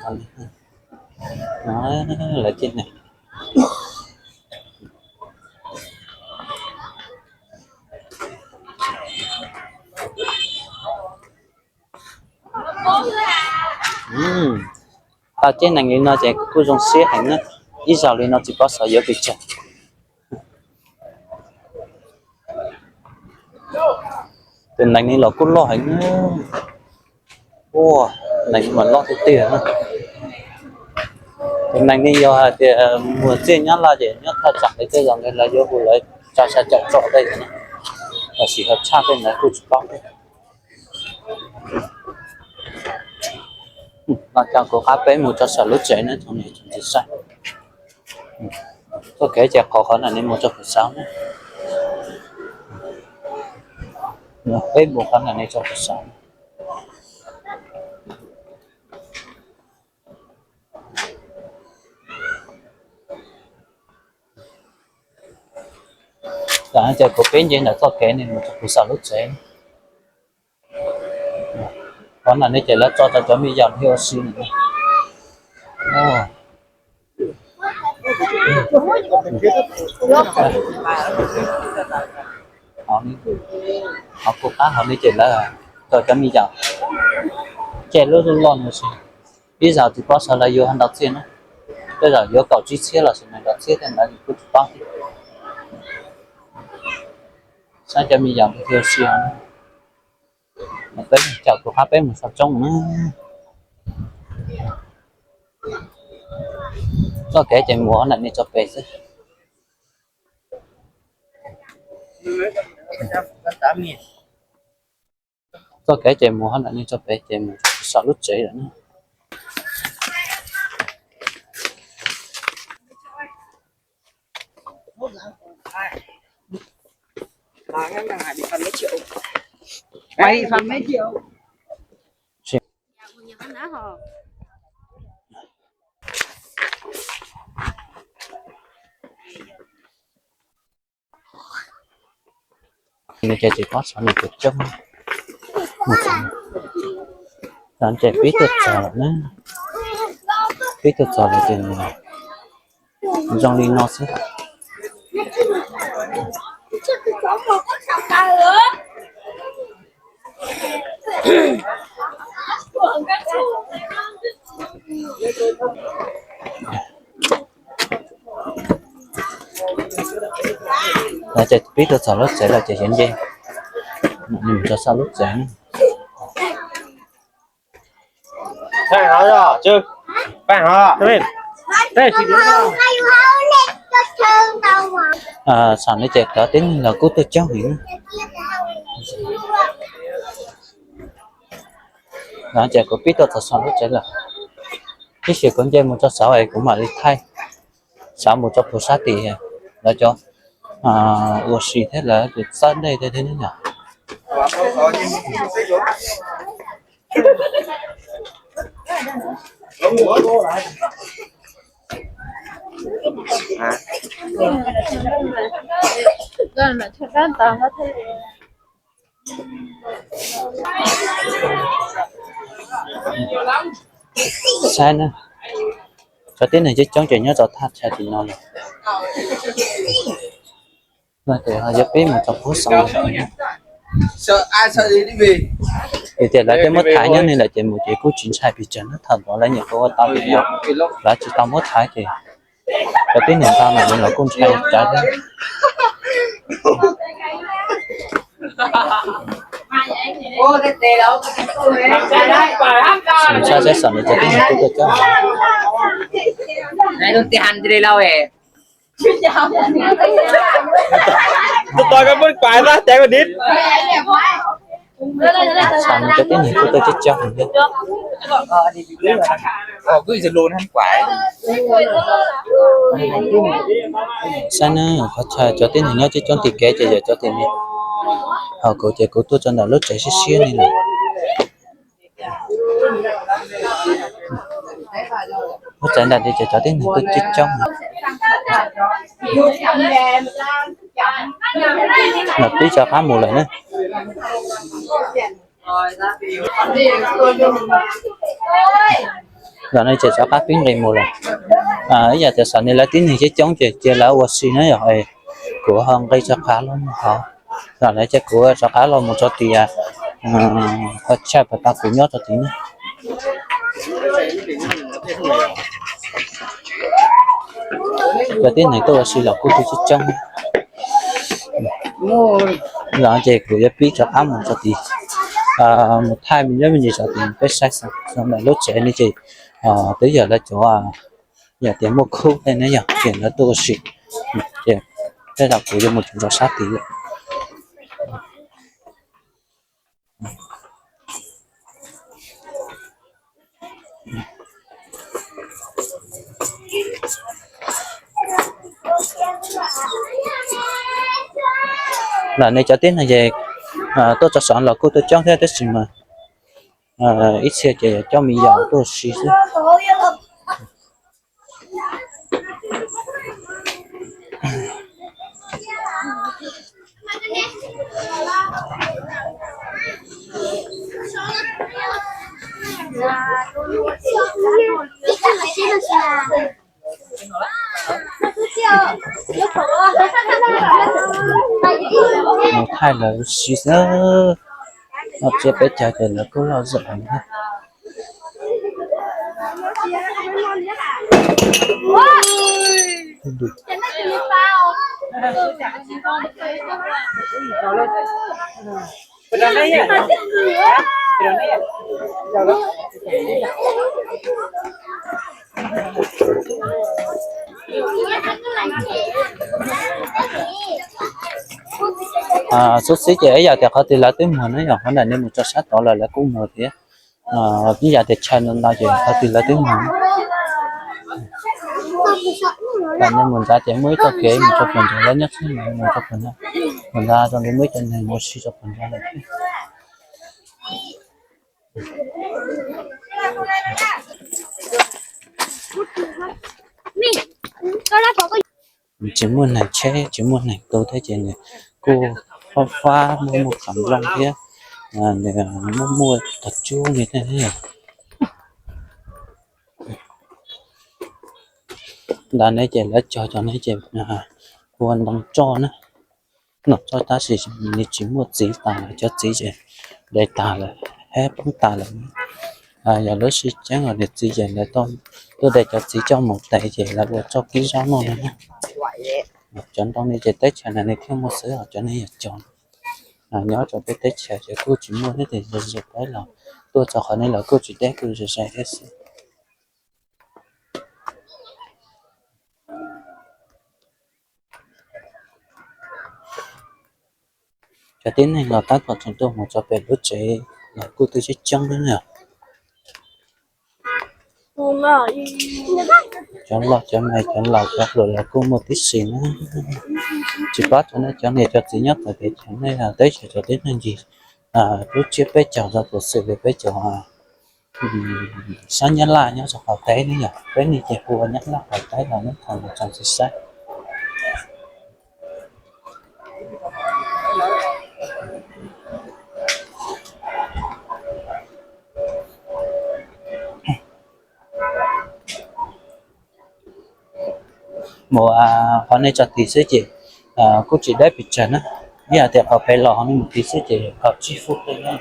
lawv cov neeg. Tau cov neeg li no ces kuj zoo siab heev na, ib zaug li no tsis paub xyov yuav pes tsawg. Tus nees no los kuj loj heev. Ua, nees mas loj tiag tiag na. Tus nees no yog hais tias muag txiaj nyob laj ces nyob thaj tsam li tej zaum lawv yuav hu lawv tsa sa caum tso tej na, los sis ho tshaj tej ntawd kuj tsis paub thiab. No coj kuv qab peb mus rau saum lub tsev na tsoom niam tsoom txiv saib. Txoj kev ces qhov qhov ntawm no mus rau puag saum na. Peb mus qhov ntawm no rau puag saum. Tam no ces kuv peb nce ntawm txoj kev no mus rau puag saum lub tsev. Qhov ntawm no ces lawv tso rau cov me nyuam thiaj ua si. Qhov kuv qab hauv no ces lawv tso cov me nyuam coj lub loj loj no si. Ib zaug tsis paub xyov lawv yuav ntau txiaj na, tej zaum yuav kaum tsib txhiab los sis nees nkaum txhiab tej ntawd kuj tsis paub thiab. Saib cov me nyuam thiaj ua si. Peb coj kuv qab peb mus saum roob na. Txoj kev ces mus qhov ntawm no tso pem xwb. Txoj kev ces mus qhov ntawm no tso pem ces mus saum lub tsev lawm na. Nws ces tsis paub xov nws cov coob. Mus txog, ces pib tuaj txog lawm na. Pib tuaj txog lawm ces nws zoo li no xwb. Lawv ces pib tuaj txog lub tsev lawm ces yog nce mus rau saum lub tsev. Saum no ces cov tib neeg los kuj tuaj coob heev. Lawv ces kuv pib tuaj txog saum lub tsev lawm, tab sis kuv nce mus rau saud es kuv mam li thaij saud mus rau puag sab tim lawv cov ua si thiab lawv tus txawb dej thiab ne yom. Saib na, cov tib neeg coob coob ces nyob rau thaj chaw tim no lawm. Ces yuav pib mus rau puag saum. Vim tias lawv twb muab thaiv nyob ni lawm ces mus ces kuj tsis ntshai pes tsawg na, thaum ntawd lawv nyuam qhuav ua tau li no, lawv tsis tau muab thaiv ces cov tib neeg ntawd mas lawv los kuj ntshai tsawv thiab. Saib saib saum no cov tib neeg kuj tuaj coob. Saum no cov tib neeg kuj tuaj coob coob thiab. Saib na, qhov chaw cov tib neeg nyob coob coob tim kev ces yog cov tim no. Ho kuv ces kuv tuaj rau ntawm lub tsev siab siab li lawm. Lub tsev ntawm no ces cov tib neeg tuaj coob coob. Lawv pib rov qab mus lawm na. Los no ces rov qab pib nqis mus lawm. Ib yam tias saum no lawv tib neeg coob coob ces cia lawv ua si na yom, kuv ho nqis rov qab los mus hauv. Los no ces kuv rov qab los mus rau tim qhov chaw pas tas kuv nyob rau tid na. Cov tib neeg tuaj ua si los kuj coob coob. Los ces kuv yuav pib rov qab mus rau tid, mus thaij me ntsis me ntsis rau tid peb saib xwb. Ntawm lub tsev no ces twb yog lawv cov, yog tias muaj khub tej ne yog ces lawv tuaj ua si. Ces tej zaum kuv yuav mus txog rau sab tid lawm. Los nej cov tib neeg ces tuaj txog saud los kuj tuaj coob thiab tab sis mas ib txhia ces coj me nyuam tuaj ua si xwb. Mus thaij lawv ua si xwb. Noj tsiab peb caug ces lawv kuj loj zog heev thiab. Xub xib ces ib yam tias qhov twg lawv twb muag na yom, qhov ntawm nej mus rau sab tod los lawv kuj muag thiab. Ib yam tias chaw no no ces qhov twg lawv twb muag. Tam nej mus nrad ces muaj ib txoj kev mus rau puag nrad, lawv nyob xwb mus rau puag nrad. Puag nrad zoo li muaj ib co neeg ua si rau puag nrad lawm thiab. Tsis muaj neeg tsheb tsis muaj neeg tu thiab ces nws kuj fab fab, muaj muaj qam nplooj thiab, nws muaj muaj tog cub li thiab. Ntawm no ces lawv cog cov no ces hu ua ntoo tsoj na, ntoo tsoj tab sis nws tsis muaj txiv tas lawm, cov txiv ces de tag lawm, hab poob tas lawm. Yog lub sib ceeb los niam txiv ces lawv tuaj de cov txiv coj mus tes ces lawv ua tsoj kib zaub noj no na. Cov ntoo no ces teb chaws no nws thiaj muaj xwb, cov no yog cog nyob rau peb teb chaws ces kuj tsis muaj thiab, ces ze ze peb los tuaj txog qhov no los kuj tsis deb, kuj ze ze thiab xwb. Cov tib neeg los tab tom tseem tuaj mus txog pem lub tsev los kuj twb coob coob na. Cov loj cov me, cov laus cov hluas los kuj muaj tib si na. Tsis paub txog nej cov niam cov txiv nyob txawv kev chaw, nej teb chaws cov tib neeg ncig lub tsiab peb caug rau puv xwm li peb caug sab Nyab Laj nyob rau qaum teb ne yom, peb ne ces hu ua Nyab Laj qaum teb los nyob thaum mus txog txiv saib. Mus qhov nej tso tid xwb ces kuj tsis deb pes tsawg na, ib yam tias qhov pem los nej mus tid xwb ces kaum tsib fub tej xwb.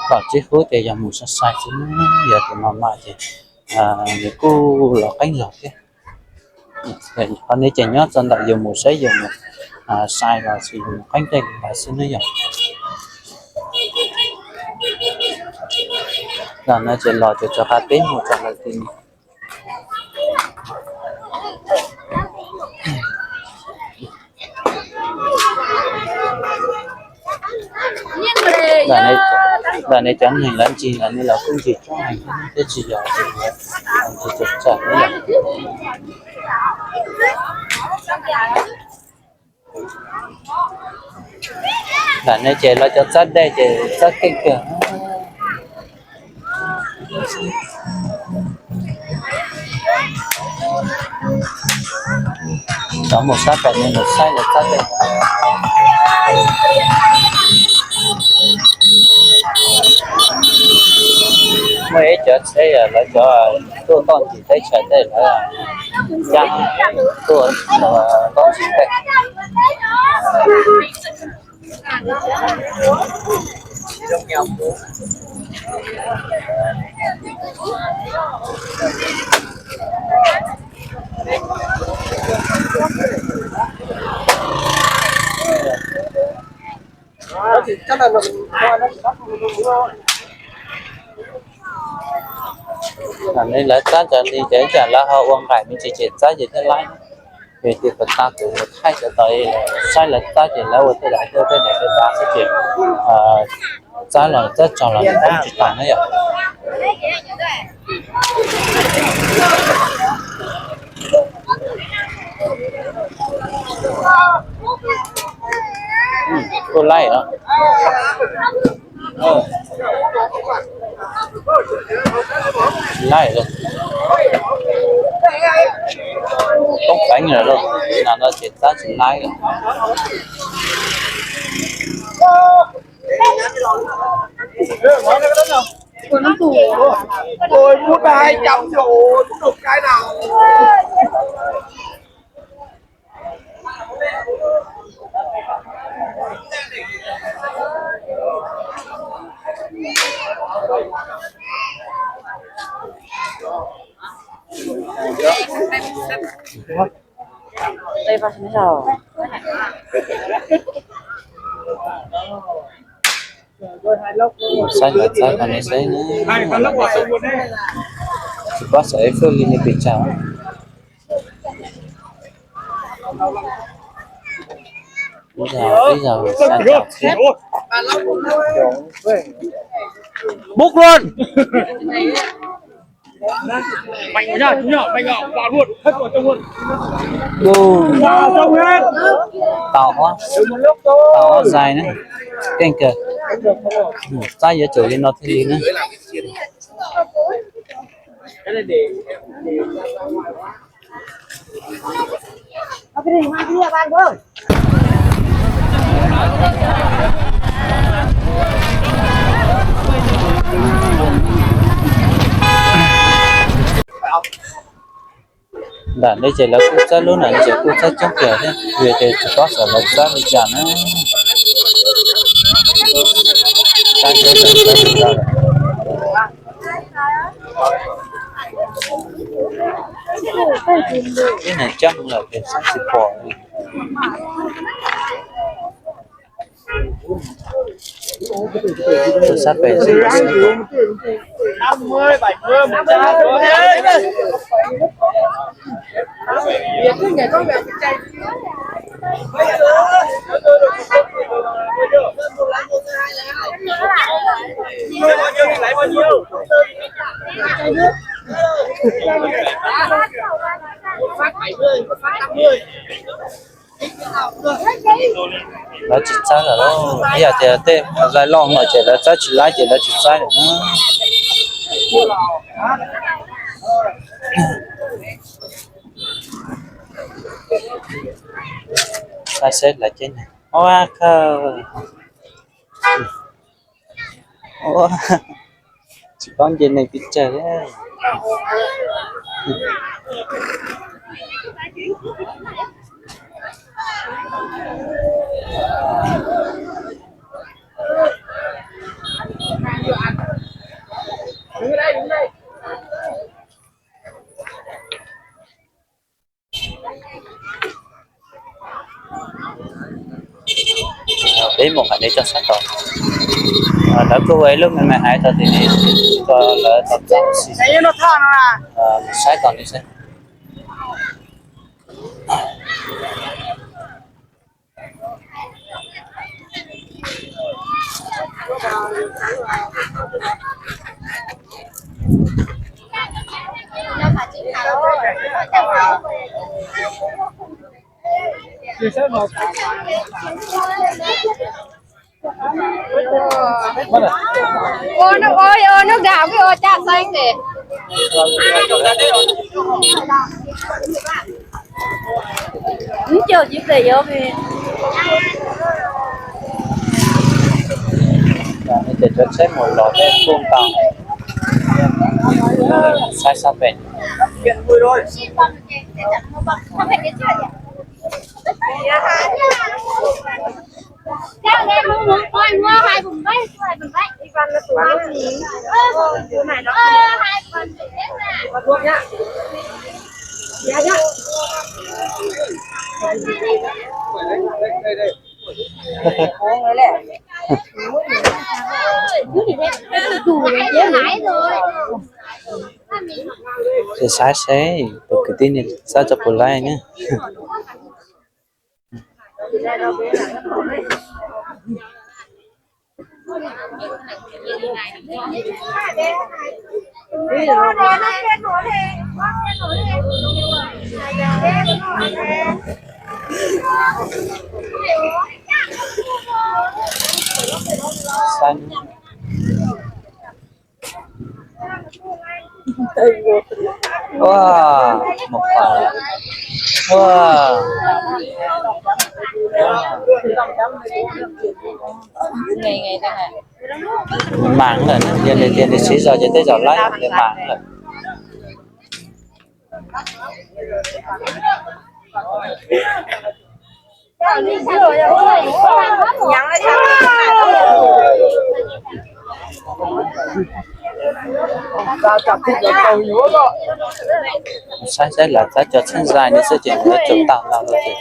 Kaum tsib fub ces yog mus sai sai xwb, yog tias mas mas ces nws kuj los qeeb zog thiab. Qhov no ces nyob txog ntawm yus mus saib yus mus sai los sis yus mus qeeb tej ntawd xwb ne yom. Los no ces los ces rov qab peb mus rau lawm tim no. Ntawm no cov neeg lawv ncig ntawm no los kuj ncig tsob heev thiab, tsis yog ncig txom txom ne yom. Ntawm no ces lawv cov txawb dej ces txawb keej kawg. Cov mus sab pem no mus saib lawv txawb dej. Muaj ib cov tsheb lawv cov tuaj toj ncig teb chaws tej lawv cab tuaj toj ncig tej. Lawv txawb cov nti ces ib tsam lawv ho ua nqaim me ntsis ces txawb ces thiaj laib. Vim tias puag ta kuv mus thaij cov tod saib lawv txawb ces lawv ua tej daim tej daim tej daim xwb ces txawb los txawb tsaug los nws poob tsis tas na yom. Kuj laib os. Laib lawm. Poob peev lawm lauj, no no ces tab tsis laib lawm. Saib lawv txawb qhov no saib na, tsis paub xav ib fwj li ne pes tsawg. Ib zaug, ib zaug xa nraum thiab. Bút luôn. Tau ob, tau ob zais na, keej kawg. Txab yuav tsum li no thiaj li na. Ntawm no ces lawv kuj txawb lub no ces kuj txawb coob kawg thiab, vim tias tsis paub xyov lawv txawb li cas na. Txawb txawb txawb txawb txawb. Ib niag coj mus lawm ces tsis pom. Tus sab pem xwb. Lawv tsis txawb lawm, yog tias tej zais loj no ces lawv txawb tsis laib ces lawv tsis txawb lawm na. Saib seb lawv ceb neeg ua kawg. Tsis paub nce neeg pes tsawg li. Peb mus qhov no coj sab tod. Lawv kuj ua ib lub me me hais tau tias nws tsis tau lawv tau txaj xis, saib tau li saib. Ua, ua, ua nub dag peb ua caj xeeb ne. Ib co tsis plam yuav me. Ces cov tsheb mus los tej kuj tau, saib sab pem. Ces saib seb tus kwv tij ne txawb tau puas laib ne. Ua, mus qhov, ua, mas lawm, yog nws tias nws siv zog ces tej zaum laib li mas lawm. Saib saib lawv txawb cov txheeb zais no xwb ces lawv tsum tau ntau lawm ces.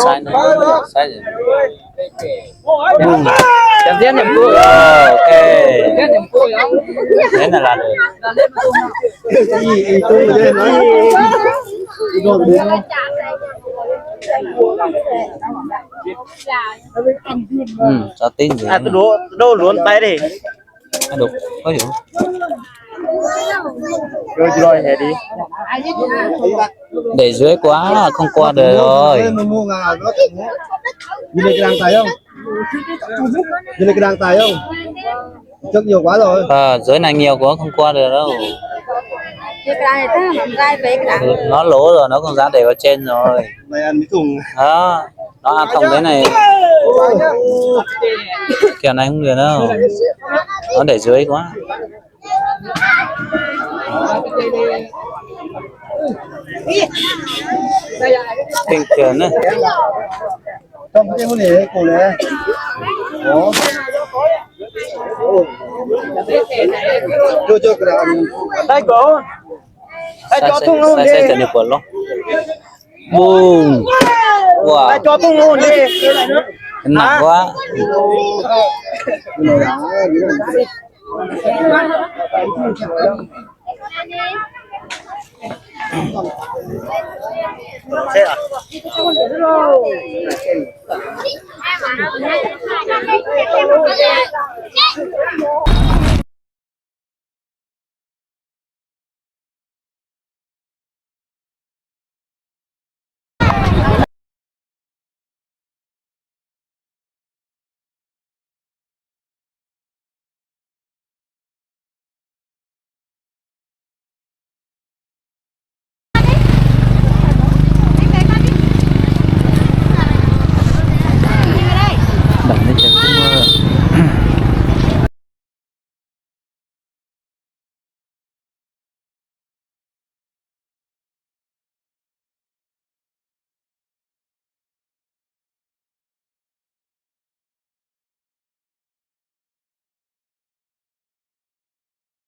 Saib, saib. Tiếp niềm vui. Ờ, ok. Tiếp niềm vui không? Thế là là được. Ừ, cho tin gì. À, tôi đố, đố luôn tay đi. Đố, có hiểu. Rồi, rồi, hè đi. Để dưới quá, không qua được rồi. Nhìn lên cái đang tay không? Nhìn lên cái đang tay không? Trước nhiều quá rồi. Ờ, dưới này nhiều quá không qua được đâu. Nó lố rồi, nó không dám đẩy vào trên rồi. Này ăn mấy thùng. Đó, nó ăn thông thế này. Kiểu này không được đâu. Nó để dưới quá. Bình thường nữa. Trong cái hũ này, củ này. Ủa. Cho, cho cái đàn. Đây, cậu. Đây, cho thùng luôn đi. Sai, sai, sai, sai, sai, sai. Bùm. Wow. Đây, cho thùng luôn đi. Nặng quá.